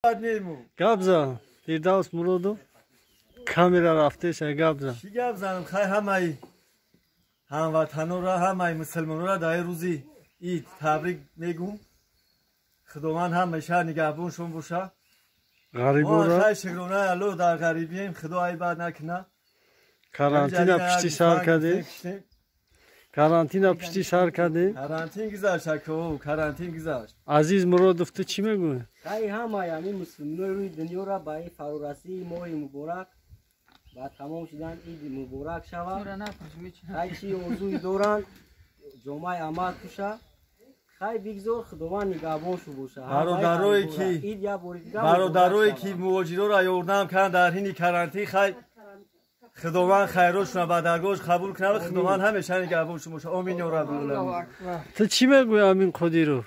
Гап зан, Фирдавс Муродов, камера рафтеса, гап зан. Чӣ гап занам? Хай, ҳамаи ҳамватанонро, ҳамаи мусулмононро дар ин рӯзи ид табрик мегӯм. Худованд ҳамеша нигаҳбоншон боша. Ғарибонро. Хай, шукронаи Аллоҳ, дар ғарибием, Худо ай бад накуна. Карантина пишти сар кардем, карантина пишти сар кардем. Карантин гузашт, ако, карантин гузашт. Азиз Муродов, ту чӣ мегӯӣ? Хай, ҳамаи ҳамин мусулмонои рӯи дунёра ба ин фарорасии моҳи муборак, ба тамом шудан иди муборак шавад. Хай, чӣ орзуи доранд, ҷомаи амал пӯша. Хай, бигзор Худованд нигаҳбоншу боша. Бародарое ки ид як бори дигар бародарое ки муҳоҷироро ёрдам карданд дар ҳини карантин, хай, Худованд хайрошона ба даргоҳаш қабул кунад. Худованд ҳамеша нигаҳбоншон боша. Омин ё Раббулоламин. Ту чӣ мегӯӣ, Амин Қодиров?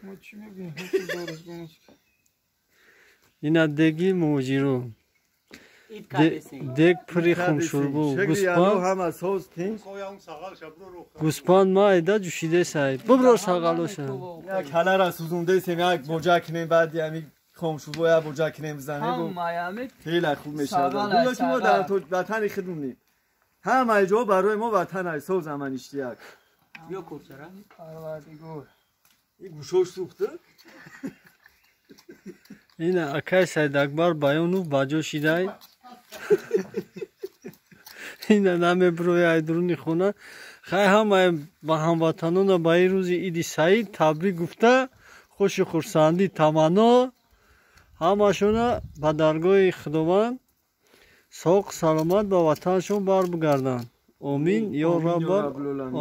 Мо чӣ мегӯем? Ҳеҷ доризгон. Ина деги муҳоҷиро. Ид кардесем. Дег пури хумшурбу. Шукри гӯспанд. Аллоҳ, ҳама соз, тинҷ. Гӯспанд майда ҷӯшидесай, бибро сағалоша. Як ҳалара сӯзондесем, як боҷа кунем, баъди ҳами хомшурбо як боҷа кунем, бизанем. Хеле хуб мешавад. Гӯё ки мо дар ватани худмонем. Ҳамаи ҷо барои мо ватан ай, соз, ҳама ништияк. Биё, курсара. Парвардигор. Ин гӯшош сӯхта. Ина акай Сайдакбар Баёнов ба ҷо шидай. Ина намеброи ай дуруни хона. Хай, ҳамаи ба ҳамватанона ба ин рӯзи иди саид табрик гуфта, хушу хурсандӣ таманно. Ҳамашона ба даргоҳи Худованд соқ саломат ба ватаншон барбигарданд. Омин ё Раббал олам.